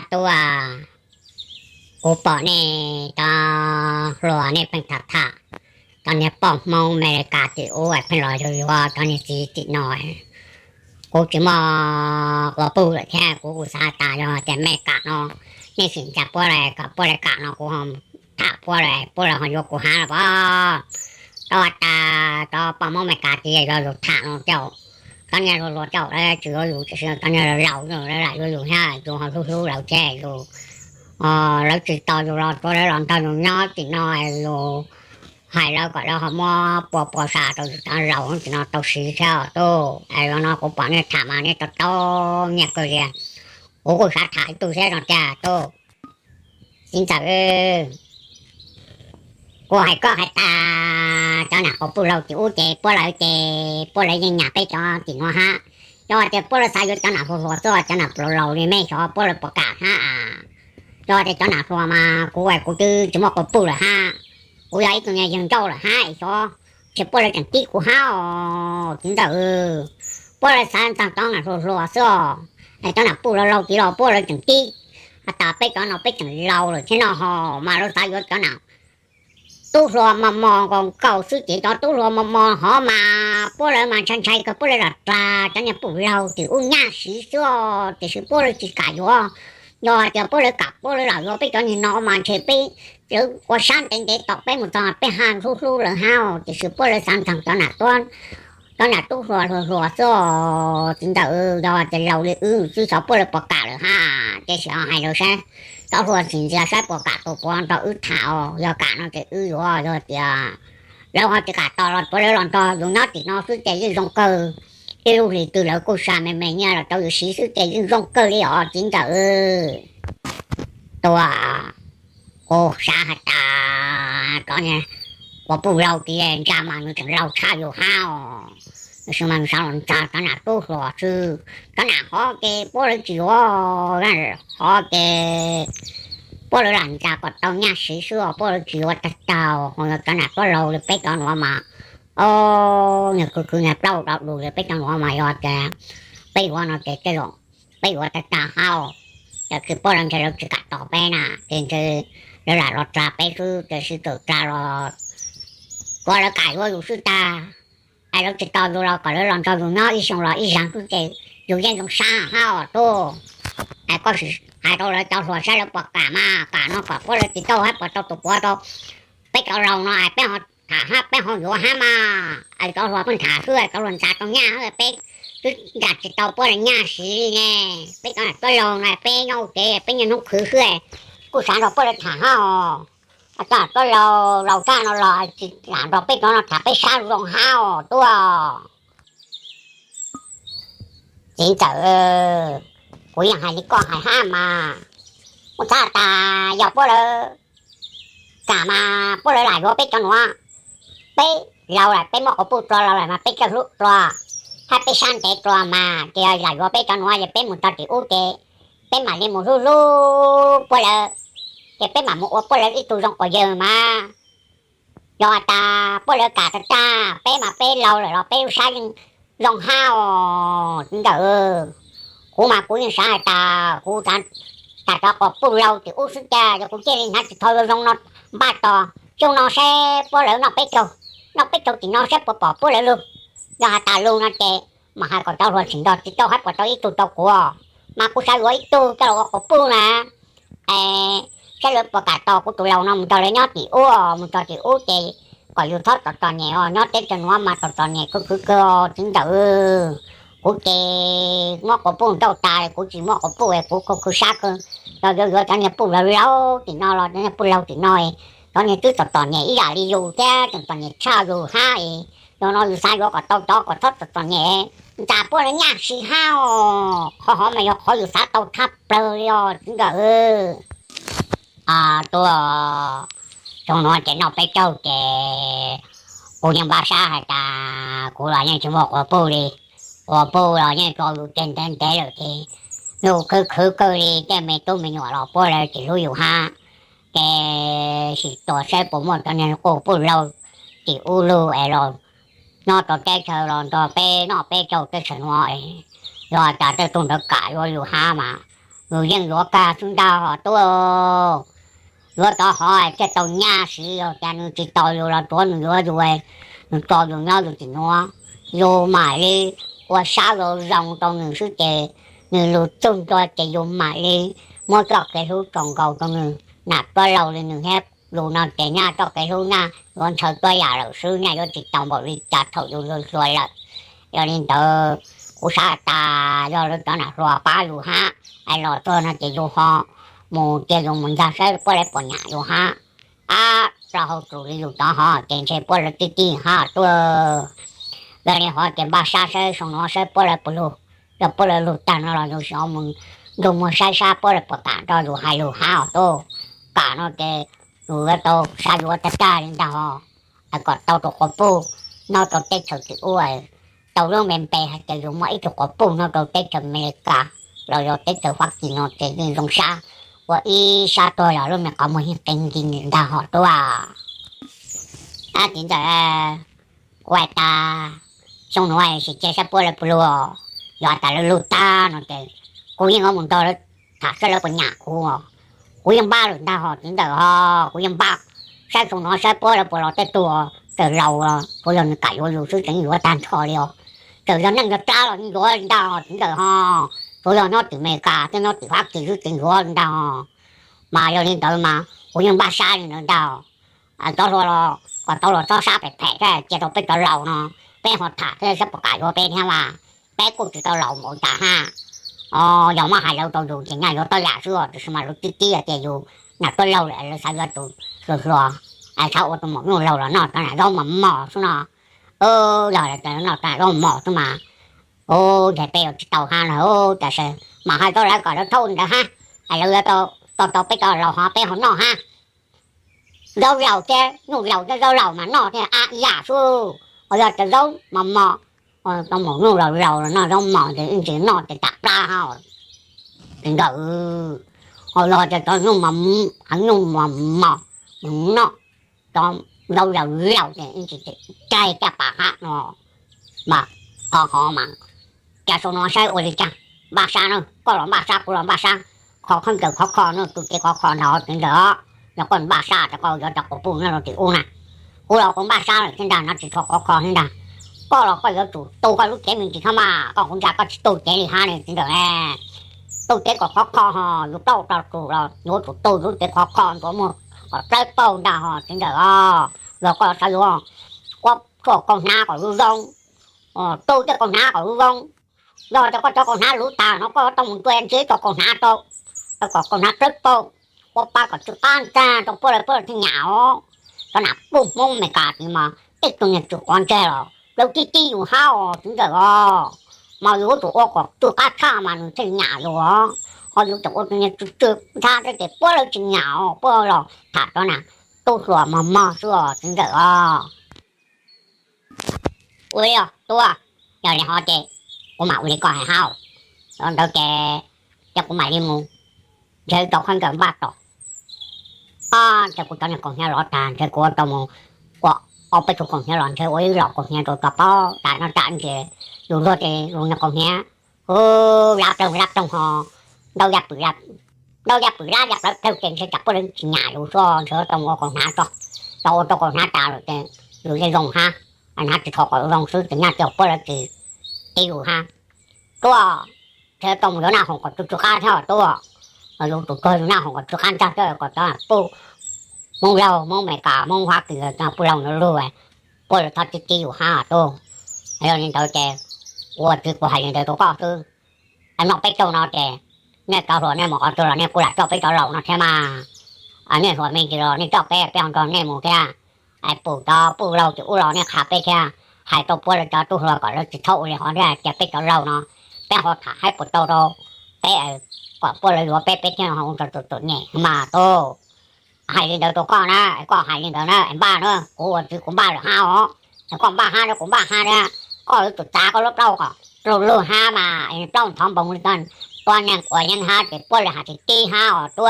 Tuaj, kuv pom nej cov hluas nej pheej tham tham cov niag poj Hmoob Amelikas tim ub pheej los yuav yuav cov niag txiv tim no. Kuv tsis muaj quas puj lawm thiab kuv kuj xav tas yog tias Amelikas no nej sim ntsa puab lawm kom puab lawv kam no kuv ho tham puab lawm puab lawv ho yuav kuv hab los pob. Tau tas cov poj Hmoob Amelikas tias yog yus tham no caum cov niag hluas hluas caum lawv tsis yuav yus tiam sis cov niag laus laus lawv lam yuav yus thiab yus ho hlub hlub lawv thiab yus, lawv tsis tos yus los tuav lawv los nrog yus nyob tim no, yus hais lawv kom lawv ho muab pua pua sa rau yus cov laus tim no tau siv thiab os tub. Es los no kuv pom nej tham mas nej tau tau nyiaj kawg li. Kuv kuj xav tham ib tug thiab no tiag tub. Txiv ntxawm, kuv hais koj hais tas cov nam quas puj laug tim ub ces puab lawv ces puab lawv yeej nyam peb cov tim no hab. Yog tias puab lawv xav yuav cov nam hluas hluas xwb, cov nam laus laus li mej xyov puab lawv puas kam hab. Yog tias cov nam hluas mas kuv kuv twb tsis muaj quas puj lawm hab. Kuv yog ib tug niag yawg nrauj lawm hab xyov, ces puab lawv tseem tib kuv hab os txiv ntxawm. Puab lawv xav ntxeeg cov nam hluas hluas xwb os. Es cov nam puj laug laug tid los puab lawv tseem tib, has tas peb cov no peb tseem laus lawm thiab no ho mas lawv xav yuav cov nam tub hluas mos mos nkaus nkaus xwb ces cov tub hluas mos mos hov mas puab lawv mas ntshai ntshai kawg puab lawv lam dlag cov niag puj laug tim ub nyaj siv xwb os tiam sis puab lawv tsis kam yuav. Yog hais tias puab lawv kam puab lawv lam yuav peb cov niag no mas ntshe peb lawv ua sab ntev ntev tom peb mus txog peb haj hlub hlub lawv hab os tiam sis puab lawv xav ntxeeg cov nam tuab, cov nam tub hluas hluas hluas xwb os txiv ntxawm. Yog tias laus li wb xwb xyov puab lawv puas kam lawm hab, ces sim ho hais lawv saib, cov hluas tsis ntxias saib puas kam tus puav nrog wb tham os, yog kam no ces wb yuav, yog tias lawv ho tsis kam tos los tuav lawv los nrog yus nyob tim no xwb ces yeej zoo kawg. Ib lub hlis twg lawv kuj sa me me nyiaj los rau yus siv xwb ces yeej zoo kawg li os txiv ntxawm. Tuaj, kuv xav has tas cov niag quas puj laug tias ntsa mas nws tseem laug tshaj yus hab os, tab sis mas nws xav los ntsa cov nam tub hluas xwb. Cov nam hov ces puab lawv tsis yuav, hov ces puab lawv lam ntsa kom tau nyaj siv xwb os, puab lawv tsis yuav tag tag. Ho yog cov nam tuab laug li peb cov nuav mas, o, niag khwv khwv niag plaub do du li peb cov nuav mas yog tias peb yuav no ces tej zaum peb yuav tag tag hab. Tab sis puab lawv ntshe lawv tsis kam tos peb na, ces ntshe lawv lam los dlag peb xwb, tiam sis txawm dlag los kuv lawv kam yuav yus xwb tag. Es lawv tsis tos yus los kom lawv los nrog yus nyob ib xyoo los ib zaag xwb ces yus yeej zoo sab hab os tub. Es koj sim hais rau lawv cov hluas saib lawv puas kam mas, kam no kom puab lawv tsis tau hab puas tau tus puav rau peb cov laus no es peb ho tham hab peb ho yuav hab mas. Es cov hluas pheej tham xwb, cov hluas ntsa tau nyaj xwb, peb twb ntsa tsis tau puab lawv nyaj siv li ne. Peb cov nam tuab laug no peb nyob ua ke peb niaj hnub khwv xwb, kuj xav nrog puab lawv tham hab os. Cov nam tuab laug laus tag no los tsis lam nrog peb cov no tham peb sab zoo hab os tub. Txiv ntxawm, kuv yeej hais li koj hais hab mas, kuv xav tas yog puab lawv kam mas puab lawv lam yuav peb cov nuav. Peb laus lawm peb muab quas puj dlua laus lawm mas peb coj hlub dlua, hab peb sab ntev dlua mas ces lam yuav peb cov nuav ces peb mus txog tim ub ces peb mam li mus hlub hlub puab lawv, ces peb mam mus ua puab lawv ib tug zoo quas yawg mas. Yog has tas puab lawv kam tag tag peb mas peb laus lawm los peb lub sab yeej zoo hab os txiv ntxawm. Kuv mas kuv yeej xav has tas kuv xav tas cov quas puj laug tim ub xwb cas yog kuv cia li hnav tsis tau zoo no npaj tos xyoo no saib puab lawv noj peb caug, noj peb caug tim no saib puas pom puab lawv lug. Yog has tas lug no ces mam hais kom cov hluas tsim nrog tsis tau hab puas tau ib tug tau kuv, mas kuv xav yuav ib tug coj los ua quas puj na. Es saib lawv puas kam tos kuv tus laus no mus nrog lawv nyob tim ub, mus txog tim ub ces kom yus txhob txom txom nyem os, nyob teb chaws nuav mas txom txom nyem kawg kawg kawg os txiv ntxawm. Kuv ces muab quas puj nrauj tas kuv tsis muaj quas puj es kuv khaws sab kawg. Los yuav yuav cov niag puj laug laug tim no los cov niag puj laug tim no, cov niag twb txom txom nyem ib yam li yus thiab tseem txom nyem tshaj yus hab es, yog no yus xav yuav kom tau cov kom txhob txom txom nyem, ntsa puab lawv nyaj siv hab os. Qhov hov mas yog qhov yus xav tau tshaj plawg li os txiv ntxawm. Tuaj, xyoo nuav ces noj peb caug ces kuv yeej npaj sab has tas kuv los yeej tsis muaj quas puj li. Quas puj los yeej tso yus ceg ntev ntev lawm ces yus khwv khwv kawg li, tej me tub me nyuam los puab lawv tsis hlub yus hab. Ces sim tua saib puas muaj cov niag quas puj laug tim ub lug es los nyob rau teb chaws los nrog peb noj peb caug teb chaws nuav. Yog tas tej tug ntawd kam yuav yus hab mas Yus yeej yuav kag xwb ntag hos tub. Yuav rov hov thiaj tau nyaj siv, yog tias nws tsis tos yus los tsuav nws yuav yus, nws tso yus nyob yus tsis nuav. Yus mam li ua sab zoo zoo rau nws xwb ces nws lug txug ntua ces yus mam li muab txoj kev hlub tso nkaus rau nws. Nam tuab laug li nws thiab yus no ces nyaj txoj kev hlub nyaj yuav ntshaw tuab yam lawm xwb, nyaj yuav tsis tau npaum li cas thaum yus hluas lawm. Yog li ntawd kuv xav tas yog lawv cov nam hluas pab yus hab, es los tuaj no ces yus ho mus cia yus mus ntag saib puab lawv puas nyam yus hab. Ab, plaub hau tus li yus cov hov ces ntshe puab lawv tib tib hab tuaj. Yog li hov ces npaj sab saib xyoo no saib puab lawv puas lug. Yog puab lawv lug tag no los yus sim mus nrug muag saib sab puab lawv puas kam nrog yus hais lug hab os tuaj. Kam no ces yus yuav tau xav yuav tag tag li ntag hos, es kom tau tus quas puj nyob rau teb chaws tim ub, tau lub npe npe hais tias yus muaj ib tug quas puj nyob rau teb chaws Amelikas los yog teb chaws Fab Kis no ces yeej zoo sab, ua ib sab tuag los lub me qhov muag yeej qe nki ntag hos tuaj. Ab, txiv ntxawm, kuv has tas xyoo no sim cia saib puab lawv puas lug, yog has tas lawv lug tag no ces kuv yeej yuav mus nrog lawv tham saib lawv puas nyam kuv. Kuv yeej npaj lawm ntag hos txiv ntxawm hos, kuv yeej npaj saib xyoo no saib puab lawv puas los tej tug, txawm laus los tsuav yog nws kam yuav yus xwb tseem yuav tag nrho li os. Txawm yog neej yog dlaab los yeej yuav li ntag hos txiv ntxawm hos, tsuav yog nyob tim Amelikas thiab nyob tim Fab Kis xwb tseem yuav li ntag hos. Mas yog li ntawd mas kuv yeej npaj sab li ntawd ntag. Cov hluas los kom tau los txhob sab phem phem thiab, cia rau peb cov laus no peb ho tham thiab saib puas kam yuav peb thiab mas. Peb kuj tsis tau laus npaum cas hab. Yog muab hais lawv rau yus ces nyaj yuav tau yam xwb os, tiam sis mas lawv tib tib tias yus nam tuab laug lawm lawv xav yuav tus hluas hluas, es xav ua tus maum nyuj laug los noj cov nam zaub mos mos xwb no. Yog lawv noj cov nam zaub mos xwb mas, ua ntawd peb yuav tsis tau hab na. Tab sis mas hais rau lawv kom lawv thaub li ntawd hab, es lawv yuav tau tau peb cov laus hov peb ho noj hab. Zaub laus thiab nyuj laus thiab zaub laus mas noj thiaj ab ib yam xwb. Ho yog cov zaub mos mos, cov maum nyuj laus laus los noj zaub mos ces ib ntsis noj ces tam plab hab. Txiv ntxawm, ho yog cov nyuj mos, nyuj mos mos, mus noj cov zaub laus laus ces ib ntsis caij caj pas hab no. Mas qhov hov mas cas xyoo no saib ua li cas, npaj sab na, koj los npaj sab kuv los npaj sab, khov kho ntawm khov kho na, tu cev khov kho ntag txiv ntxawm os. Yog koj npaj sab ces koj yuav cov quas puj nyob rau tim ub na. Kuv los kuv npaj sab lawm thiab ntag, no tsis tshua khov kho thiab ntag. Koj los koj yuav tsum tu koj lub cev me ntsis thiab mas, koj kuv ntshai koj tsis tu cev li hab li txiv ntxawm ne. Tu cev kom khov kho ho, yus plaub tog tus los yuav tsum tu lub cev khov kho ntsuav muag kom dawb paug ntag ho txiv ntxawm os. Yog koj xav yuav ua tshuaj kaus hnav kom zoo zoo, tu tej kaus hnav kom zoo zoo. Yog tias koj cov kaus hnav luv tag no koj tau mus ntua ntsia ib tug kaus hnav rau, kom kaus hnav dawb paug, ua pa kom tsw qab ntsag rau puab lawv, puab lawv thiaj nyam os. Cov nam puj Hmoob Amelikas tid mas tej tug niag tsw quav ntseg los lawv tib tib yus hab os txiv ntxawm os. Mas yus yuav tsum ua kom tsw qab tshaj mas nws thiaj nyam yus os. Ho yus tseem ua tus niag tsw tsw ntshab thiab ces puab lawv tsis nyam os, puab los tham cov nam tub hluas mos mog xwb os txiv ntxawm os. Ua li os tub, yog li hov ces kuv mam ua li koj hais hab. Yog ntawd ces, ces kuv mam li mus ntshe tau khaub ncaws npaj tos. Ntshe kuv cov niag kaus hniav lov tag ntshe kuv ua tau mus ua ob peb tug kaus hniav los ntshe ua ib los kaus hniav rau tso paub tas no tas ntshe yus luag ces yus niag kaus hniav lab ploog lab ploog ho ntau yaj pwm, ntau yaj pwm lab yaj plawv plawg ces ntshe tsam puab lawv tsis nyam yus xwb, ntshe tau mus ua kaus hnav tso, tau ua tau kaus hnav tas lawm ces yus yeej zoo hab, hnav tsis tho kom zoo xwb ces nyaj ces puab lawv tsis tib yus hab. Tub, ntshe tau mus yuav naj hoom kom tsw tsw qab thiab os tub. Yus tus tuag yus naj hoom kom tsw qab ntsag thiab kom cov puj Hmoob laug Hmoob Amelikas Hmoob Fab Kis cov puj laug ntawd lug, puab lawv txhob tib tib yus hab tub. Yog li ntawd ces kuv ua txiv kuv hais li ntawd rau koj xwb. Noj peb caug no ces nej cov hluas nej mus qhov twg los nej kuj lam coj peb cov laus no thiab mas. Nej hluas me ntsis los nej coj peb, peb ho nrog nej mus thiab. Pum cov puj laug tim ub los nej qha peb thiab, hais rau puab lawv cov tub hluas kom lawv tsis txhob ua li hov thiab, cia peb cov laus no peb ho tham saib puas tau rau peb, kom puab lawv yuav peb, peb thiaj ho ua tau tus txom nyem mas tub. Hais li ntawd rau koj na, koj hais li ntawd na, npaj na, kuv ua txiv kuv npaj lawm hab os. Es koj npaj hab thiab kuv npaj hab thiab, koj yuav tsum txav koj lub plaub kom rau lug hab mas, plaub ntxhov npoos li koj, tua neeg quas yeeb hab ces puab lawv has tsis tib hab os tub.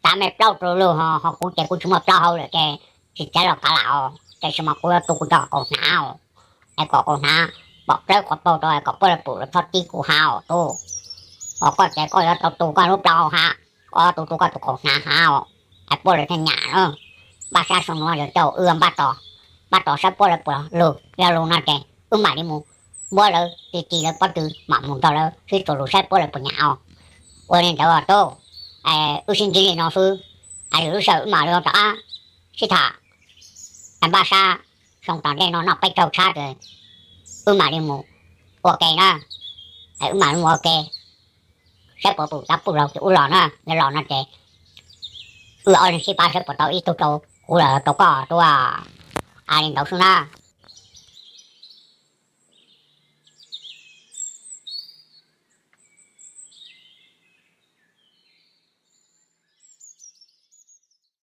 Txav me plaub rau lug ho, ho kuv ces kuv tsis muaj plaub hau lawm ces tsis txav los kav lam os, tab sis mas kuv yuav tu kuv cov kaus hnav os, es kom kaus hnav pom dawb qhov paug rau kom puab lawv pum lawv txhob tib kuv hab os tub. Ho koj ces koj yuav tau tu koj lub plaub hau hav, koj tu tu koj tus kaus hnav hav os, es puab lawv thiaj nyam na. Npaj sab xyoo no yog caum wb npaj tos, npaj tos saib puab lawv puas lug, yog lug no ces wb mam li mus muab lawv ci ci lawv pob tw mam mus nrog lawv sib txuas lug saib puab lawv puas nyam os. Ua li ntawd os tub, wb sib ntsib li no xwb, es lwm lub sij hawm wb mam li rov qab sib tham. Es npaj sab xyoo tom ntej no noj peb caug tshab ces wb mam li mus ua ke na, es wb mam li mus ua ke saib puas pum cov pum laug ces wb los na, yog los no ces wb ob leeg sib pab saib puas tau ib tug rau kuv los rau koj tub. Ua li ntawd xwb na.